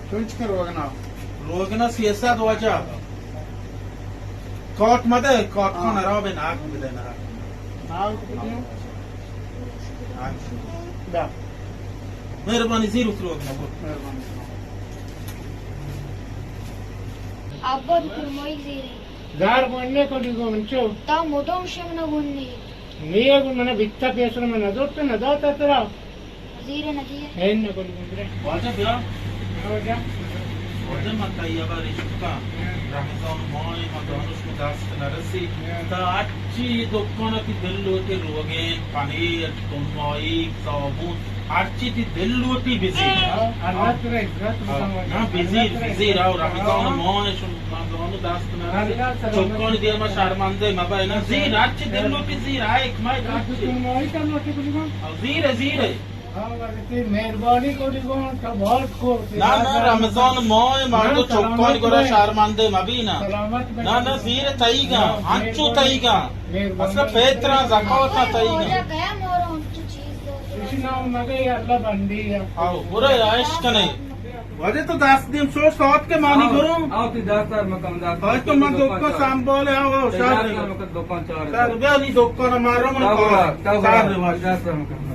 تو انچ کن روگنا۔ روگنا سی سد واجہ۔ کاٹ مدے، کاٹ ہاں۔ کن، ہراب ناک بدے ناک۔ ناک بدے۔ ناک۔ دا۔ مہربانی زیر اترو۔ مہربانی۔ ابا تو مائی زیری۔ گار گوننے کو دی گون چو۔ تا مدام شم نہ گوننے۔ نی اگو منا بیتا پیسر من نہ دوت نہ داتا ترا۔ زیر نہ دیے۔ ہین نہ گل گندرے۔ واجہ بیا۔ واجہ۔ واجہ من تئی ابا رشتہ۔ رمضان ماہ ما دانش کو دست نہ رسی۔ تا اچھی دکان کی دل لوٹی روگین، پنیر، تنمائی، صابون، ہرچی تی دل لوٹی بزیر۔ اللہ ترا عزت بزیر۔ نہ بزیر، بزیر، او رمضان ماہ شما من دانو دست نہ رسی۔ چکانی دیما شرمندے مبئے نہ۔ زیر، ہرچی دل لوٹی زیر، آئے کمائے ہرچی۔ زیر، زیر۔ ہاں، ولی تئی مہربانی کو دی گون، تو بہت کو۔ نہ، نہ، رمضان ماہ مردو چکانی گورا شرمندے مبی نہ۔ سلامت بے۔ نہ، نہ، زیر تئیگا، ہنچو تئیگا۔ مہربانی۔ اصلا فطرا زکاتا تئیگا۔ اسی نام مگے اللہ بندی ہے۔ آو، برے عائش کنے۔ واجہ تو دست دیم سو سات کے مانی کرو۔ آو، تی دست سر مکم دست۔ آج تو من دکان سنبھالے، آو، آو، شاہ دست رہے۔ سر مکم دکان چار۔ سر بیا نی دکان مارو من کار۔ سر رہے واجہ۔ دست سر مکم۔